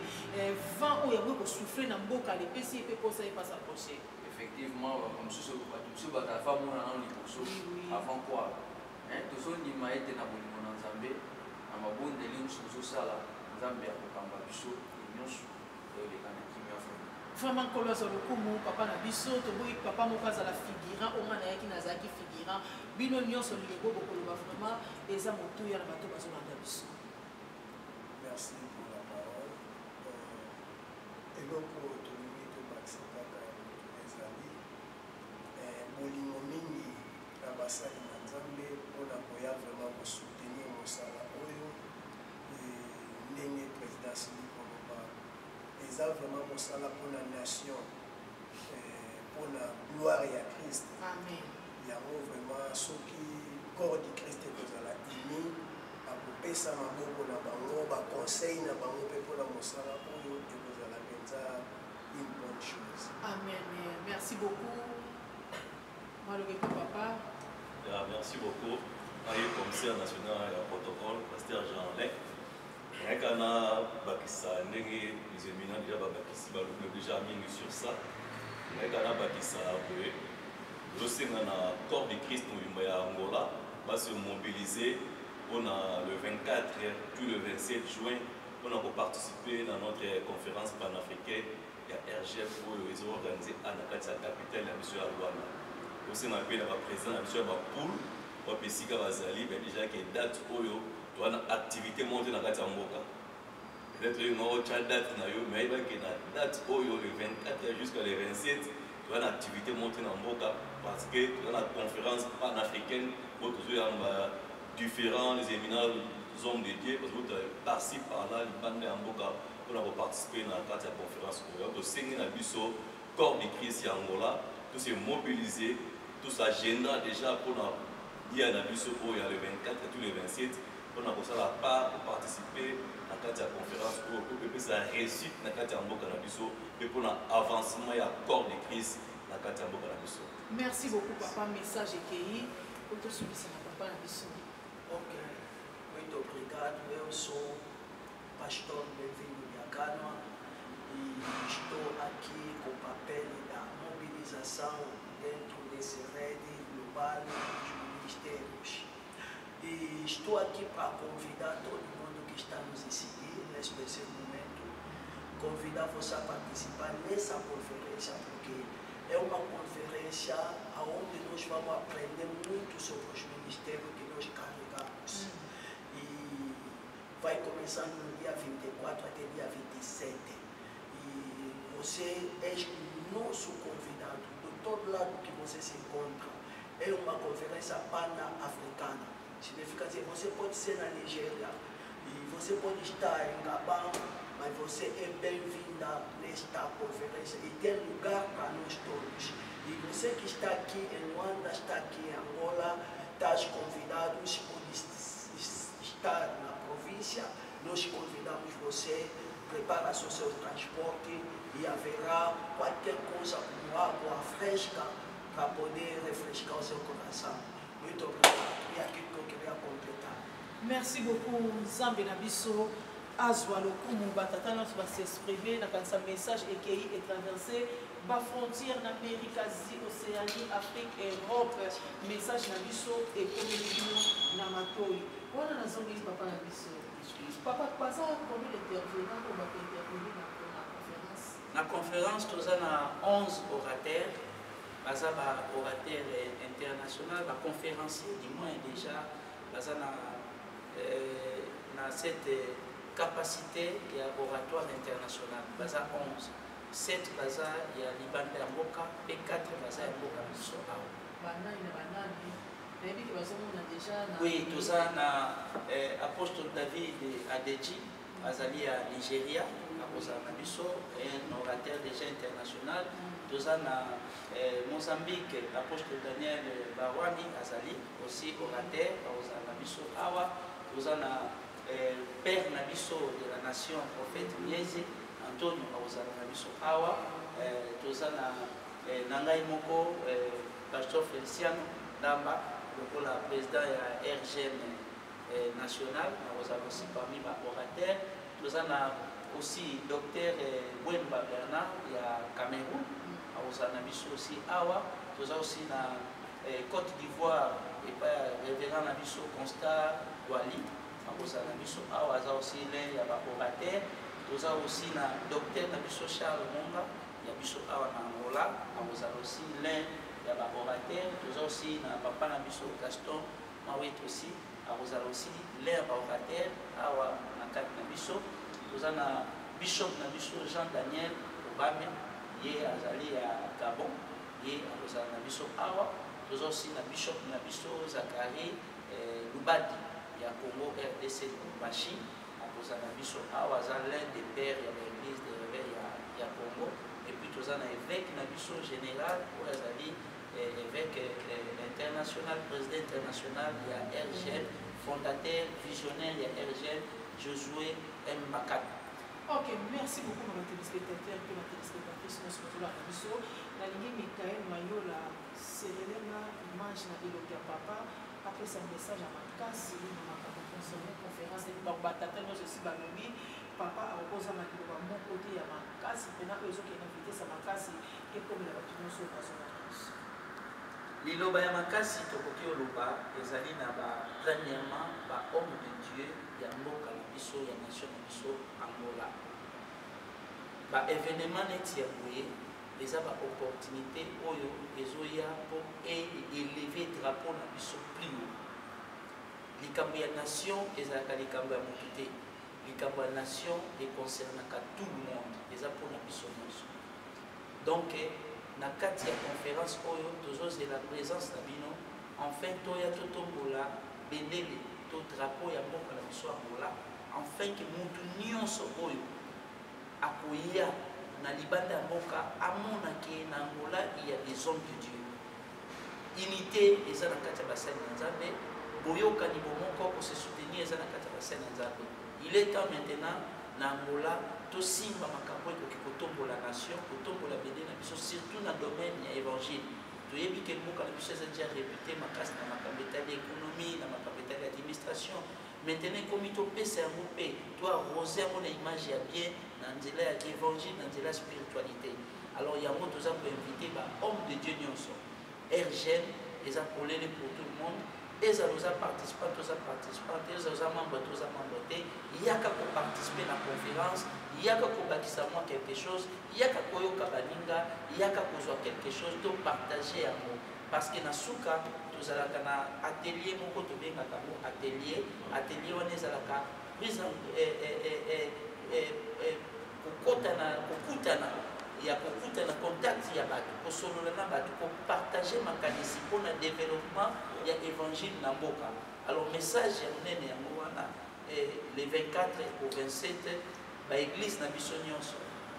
vent oyo yango ekosouffle na mboka, lepesi ye mpe mposa ye passe approche. Effectivement, bato mosusu bazala fa mona nano liboso avant quoi. Tozondima ete na bolingo na Nzambe, na mabondeli nyonso tozosala, Nzambe akokamba biso nyonso eleka na kimia. Vraiment Nkolo azwa lokumu. Papa na biso, toboyi papa moko azala figurant oyo nga nayaki, nazalaki figurant. Bino nyonso lilobo bokoloba vraiment eza motuya na bato bazolanda biso. Merci pour la parole. Eloko tolingi tobakisa kaka ya motu ezali bolingo mingi na basali na Nzambe mpona koya vraiment kosoutenir mosala oyo. Ndenge président asili koloba, eza vraiment mosala mpona nation, mpona gloire ya Christ. Amen. Yango vraiment soki corps du Christ ekozala uni, bakopesa maboko na bango, baconseil na bango mpe mpona mosala oyo, ekozala mpenza une bonne chose. Amen. Merci beaucoup. Malgré tout, papa. Ah, merci beaucoup. Ngai commissaire national ya protocole, pasteur Jean Alain. Nayaka na bakisa ndenge les éminents déjà babakisi balobi déjà mingi sur ça. Nayaka na bakisa boye tozosenga na corps de Christ mobimba ya Angola ba se mobiliser mpona le 24 puis le 27 juin mpona koparticiper na notre conférence panafricaine ya RGF oyo ezo organiser a na kati ya capitale na biso ya Luanda. Tosenga mpe na ba président na biso ya ba poule wapi esika bazali ba déjà ke date oyo toza na activité moko te na kati ya mboka. Peut-être oyo nga otya date na yo mais ayeba ke na date oyo le 24 jusqu'à le 27 toza na activité moko te na mboka parce que toza na conférence panafricaine oyo tozoyamba différents les éminents hommes de Dieu parce que par-ci par-là libanda ya mboka mpona koparticipe na kati ya conférence oyo. Tosengi na biso corps de Christ ya Angola tous se mobiliser, tous agenda déjà mpona dia na biso oyo ya le 24 tout le 27 mpona kosala part koparticipe na kati ya conférence oyo mpo epesa réussite na kati ya mboka na biso mpe mpona avancement ya corps de Christ na kati ya mboka na biso. Merci beaucoup papa, message ekei otosukisa na papa na biso. Ok, muito obrigado. Eu sou pastor Bem-vindo Diacanua e estou aqui com o papel da mobilização dentro desse rede global dos ministérios. E estou aqui para convidar todo mundo que está nos seguir nesse preciso momento, convidar você a participar nessa conferência, porque é uma conferência onde nós vamos aprender muito sobre os ministérios que nós carregamos. E vai começar no dia 24 até dia 27. E você é nosso convidado, de todo lado que você se encontra. É uma conferência pan-africana. Significa dizer, você pode ser na Nigéria, e você pode estar em Gabão, mas você é bem-vinda nesta conferência e tem lugar para nós todos. E você que está aqui em Luanda, está aqui em Angola, estás convidado, pode estar na província, nós convidamos você, prepara o seu transporte e haverá qualquer coisa como água fresca para poder refrescar o seu coração. Muito obrigado. E aquilo que eu queria completar. Merci beaucoup Nzambe na biso azwa lokumu. Batata nyonso bas'exprime, nakanisa message ekei etraverse bafrontière na Amérique, Asie, Océanie, Afrique, Europe. Message na biso ekomeli bino na matoi wana. Nazongeli papa na biso. Papa, baza combien d'intervenants oyo bakointervenir na conférence? Na conférence toza na 11 orateurs. Baza ba orateur international, baconférencier du moins déjà baza na cette capacité ya oratoire international. Baza 11, 7 baza ya libanda ya mboka mpe 4 baza ya mboka na biso awa. Banani na banani? Nayebi ke bazomona déjà na Oui, toza na apôtre David Adeji, azali ya Nigeria, akozala na biso, un orateur déjà international. Toza na Mozambique, apôtre Daniel Barwani, azali aussi orateur, akozala na biso awa. Toza na père na biso de la nation, prophète Mieze Antonio, akozala na biso awa. Toza na ngai moko, pasteur Feliciano Ndamba, lokola président ya RGM national, akozala aussi parmi baorateur. Toza na aussi docteur Bwemba Bernard ya Cameroun, akozala na biso aussi awa. Toza aussi na Côte d'Ivoire, epai ya révérend na biso Constat Gwali, akozala na biso awa, aza aussi l'un ya baorateur. Toza aussi na docteur na biso Charles Monga ya biso awa na Angola, akozala aussi l'un ya baorateur. Toza aussi na papa na biso Gaston Mawet, aussi akozala aussi l'un ya baorateur awa na kati na biso. Toza na bishop na biso Jean Daniel Obame, ye azali ya Gabon, ye akozala na biso awa. Toza aussi na bishop na biso Zakari Lubadi ya Congo RDC, Lubumbashi, akozala na biso awa, aza l'un des pères ya baéglise de réveil ya Congo. Et puis toza na évêque na biso général oyo azali évêque international, président international ya RGM, fondateur visionnaire ya RGM, Josué M Bakata. Ok, merci beaucoup na batéléspectateur mpe batéléspectatrice nyonso bazolanda biso. Nalingi Mikael Mayola serelenga image na elongi ya papa. Apesa message ya makasi na makambo concerne conférence epi bango batata nyonso esi balobi. Papa akokozanga liloba moko te ya makasi mpena oyo ezokende na vitesse ya makasi ekomela bato nyonso oyo bazolanda biso. Liloba ya makasi tokoki oloba ezali na ba, premièrement, ba homme de Dieu ya mboka na biso, ya nation na biso Angola. Ba evenement neti ya boye eza ba opportunité oyo ezoya mpo e elever drapeau na biso plus haut. Likambo ya nation ezalaka likambo ya motu te. Likambo ya nation econcernaka tout le monde, eza mpo na biso nyonso. Donc na kati ya conférence oyo tozozela présence na bino, enfin toya totombola bendele to drapeau ya mboka na biso Angola, enfin ke mutu nyonso oyo akoya na libanda ya mboka amona ke na Angola il y a des hommes de Dieu. Unité eza na kati ya basali na Nzambe, boyokani, bomoko, ko se soutenir eza na kati ya basali na Nzambe. Il est temps maintenant na Angola tosimba makambo ekoki kotombola nation, kotombola bende na biso, surtout na domaine ya évangile. Toyebi ke mboka na biso eza déjà réputé makasi na makambo etali économie, na makambo etali administration. Maintenant ekomi topesa yango mpe to arrose yango na image ya bien na nzela ya évangile, na nzela ya spiritualité. Alors yango toza koinvite ba homme de Dieu nyonso. RGN eza polele pour tout le monde. Ezala oza participant, toza participant te, ezala oza membre, toza membre te, yaka koparticipe na conférence, yaka kobakisa mwa quelque chose, yaka koyoka baninga, yaka kozwa quelque chose, to partage yango. Parce que na suka tozalaka na atelier moko tobengaka yango atelier. Atelier wana ezalaka prise en, kokotana, kokutana ya kokutana, contact ya bato, kosolola na bato, kopartage makanisi mpona développement ya évangile na mboka. Alors message ya monene yango wana, le 24 au 27, baeglise na biso nyonso,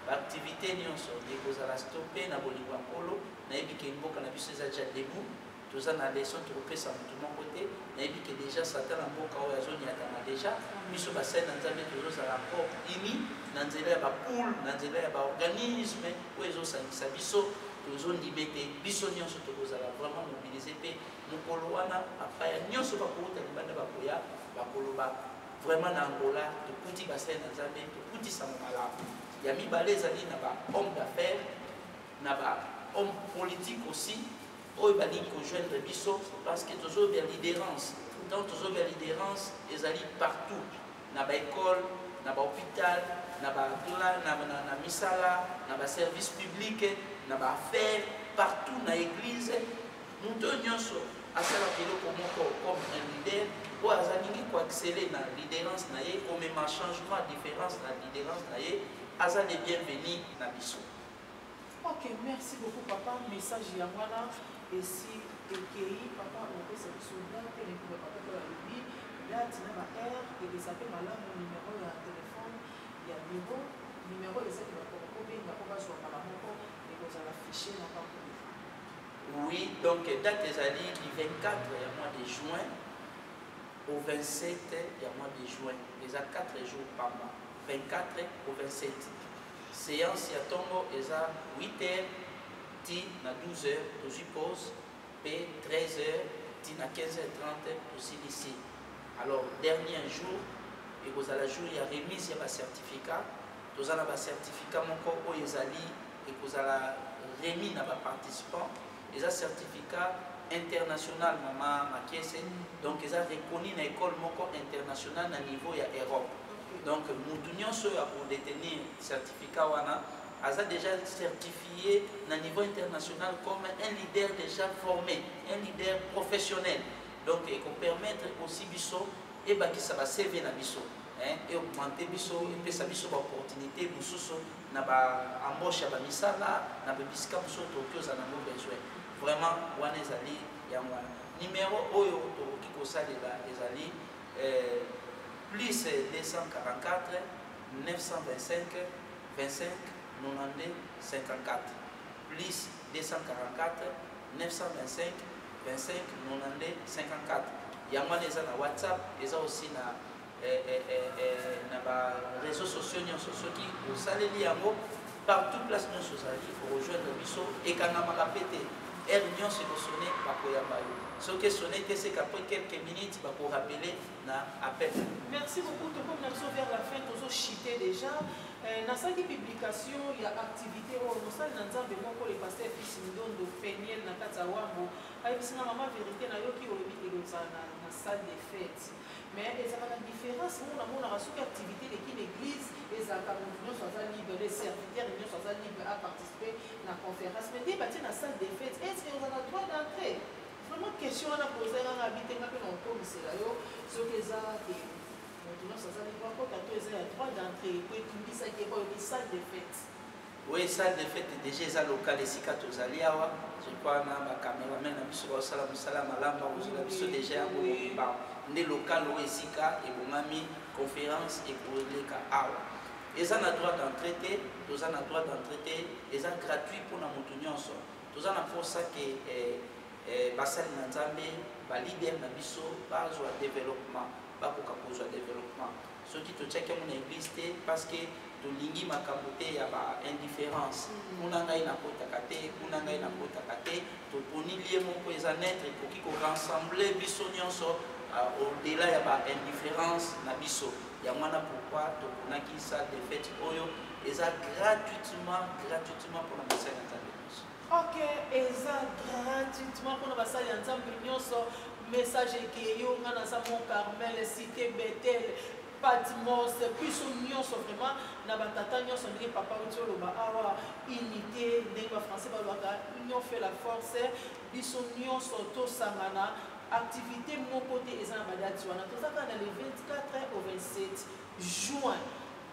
baactivité nyonso ekozala stoppe na bolingo ya Nkolo. Nayebi ke mboka na biso eza déjà debout, toza na leçon tokopesa motu moko te. Nayebi ke déjà Satan na mboka oyo azoniatama déjà. Biso basali na Nzambe tozozala encore uni na nzela ya bapoule, na nzela ya baorganisme oyo ezosangisa biso. Tozondima ete biso nyonso tokozala vraiment mobilisé, mpe mokolo wana bapaya nyonso bakouta libanda bakoya, bakoloba vraiment na Angola tokuti basali na Nzambe, tokuti sango malamu. Ya mibale ezali na ba homme d'affaires, na ba homme politique aussi oyo balingi kojoindre biso, parce que tozobia leaderance. Donc tozobia leaderance ezali partout, na baécole, na bahôpital, na ba na misala, na baservice public, na baaffaire, partout, na église. Moto oyo nyonso asalaka eloko moko comme un leader oyo azalingi koaccele na leaderance na ye, komema changement, différence na leaderance na ye, aza le bienvenu na biso. Ok, merci beaucoup papa. Message ya wana esi ekei. Papa, opesa biso date ndenge papa to alobi, date na ba heure epesa mpe malamu, numéro ya telefone ya bureau, numéro ezaki bato bakobenga mpo bazwa mbala moko, ekozala fiche na bango. Oui, donc date ezali du 24 ya mois de juin au 27 ya mois de juin. Eza 4 jours pamba, 24 au 27. Séance ya ntongo eza 8 heures ti na 12 heures, tozwi pause, mpe 13 heures ti na 15 heures 30 tosilisi. Alors dernier jour ekozala jour ya remise ya bacertificat. Toza na bacertificat moko oyo ezali ekozala remis na baparticipant. Eza certificat international, mama Makiese, donc eza reconnu na école moko internationale na niveau ya Europe. Donc mutu nyonso oyo akodétenir certificat wana aza déjà certifié na niveau international comme un leader déjà formé, un leader professionnel. Donc ekopermettre aussi biso ebakisa ba CV na biso, hein, eaugmente biso, epesa biso baopportunité mosusu na baembauche ya bamisala na babisika mosusu tokoki ozala nango besoin. Vraiment wana ezali yango wana. Numéro oyo tokoki kosalela ezali plus 244 925 25 92 54, plus 244 925 25 92 54. Yango wana eza na WhatsApp, eza aussi na baréseaux sociaux nyonso. Soki osaleli yango, partout place nyonso ozali, orejoindre biso. Ekangamaka mpe te. Heure nyonso ekosone, bakoyamba yo. Soki esone te, c'est qu'après quelques minutes bakorappeler na appel. Merci beaucoup. Tokomi na biso vers la fin, tozo chiter déjà. Nasalaki publication ya activité oyo mosali na Nzambe moko, le pasteur Fils Ndondo Peniel na kati ya Wambo, ayebisi nga: "Mama Vérité, nayoki olobi ekozala na salle de fête, mais ezalaka na différence moko. Namonaka soki activité eleki na église, ezalaka moto nyonso aza libre, les serviteurs nyonso aza libre aparticiper na conférence. Mais nde batie na salle de fête, est ce que oza na droit d'entrée?" Vraiment, question wana pose nganga abi te. Nga mpe na okomisela yo soki eza ke moto nyonso aza libre akota to eza ya droit d'entrée, po etungisaki oyoki salle de fête. Oui, salle de fête déjà eza local esika tozali awa. Je crois na bacameraman na biso baosala mosala malamu, bakozela biso déjà yango mobimba. Nde local oyo esika ebongami, conférence ekoleka awa. Eza na droit d'entrée te, toza na droit d'entrée te, eza gratuit mpona moto nyonso. Toza na mposa ke basali na Nzambe, baleader na biso bazwa développement, bakoka kozwa développement. Soki totiaki yango na église te, parce que tolingi makambo te ya baindifférence, kuna ngai nakotaka te, kuna ngai nakotaka te. Toponi lieu moko eza neutre, ekoki korassembler biso nyonso au-delà ya baindifférence na biso. Yango wana pourquoi toponaki salle de fête oyo. Eza gratuitement, gratuitement mpona basali ya Nzambe nyonso. Ok, eza gratuitement mpona basali ya Nzambe nyonso. Message ekei yo. Nga naza Mont Carmel, Cité Betel, Patmos, biso nyonso vraiment na batata nyonso. Ndenge papa uti oloba awa, unité, ndenge bafrançais balobaka, union fait la force. Biso nyonso tosangana. Activité moko te eza na badate wana, toza kaka na le 24 au 27 juin.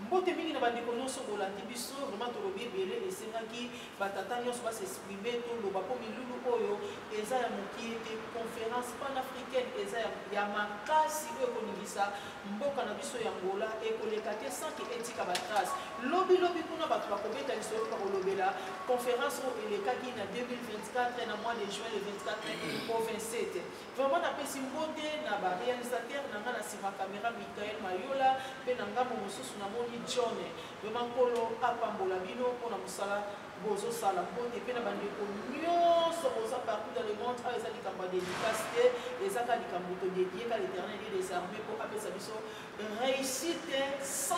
Mbote mingi na bandeko nyonso bolandi biso. Vraiment, tolobi ebele, esengaki batata nyonso bas'exprimer, toloba mpo milulu oyo eza ya mokie te. Conférence panafricaine eza ya makasi oyo ekoningisa mboka na biso ya Ngola, ekoleka te sans ke etika batrace. Lobilobi kuna bato bakobeta lisolo, bakolobela conférence oyo elekaki na 2024 na mois de juin, le 24 au 27. Vraiment, napesi mbote na baréalisateur na nga na nsima caméra, Michael Mayola, mpe na ngambo mosusu namoni John. Vraiment, Nkolo apambola bino mpona mosala bozosala. Mbote mpe na bandeko nyonso boza partout dans le monde. Awa eza likambo ya dédicace te, eza ka likambo todédier ka l'Éternel Dieu des armées mpo apesa biso réussite 100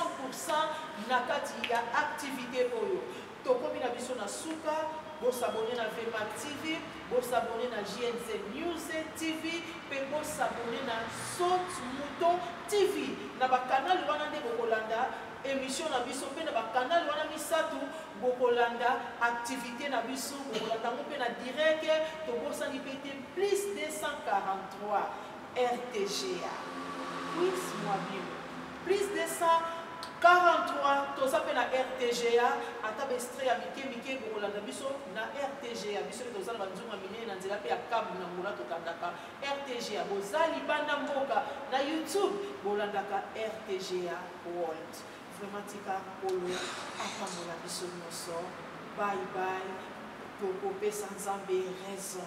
na kati ya activité oyo. Tokomi na biso na suka. Bos'abonner na Vmac TV, bos'abonner na JNZ News TV, mpe bos'abonner na Sot Mouton TV. Na bakanal wana nde bokolanda émission na biso, mpe na bakanal wana misato bokolanda activité na biso, bokolanda yango mpe na direct. Tobosani mpe te plus 243 RTGA plus mwa bino plus 243. Toza mpe na RTGA, ata baextrait ya mike mike bokolanda biso na RTGA. Biso mpe toza na banzunga minene na nzela mpe ya câble na Ngola, totandaka RTGA. Boza libanda mboka, na YouTube bolandaka RTGA World. Vraiment, tika Nkolo apambola biso nyonso. Bye bye. Tokopesa Nzambe raison.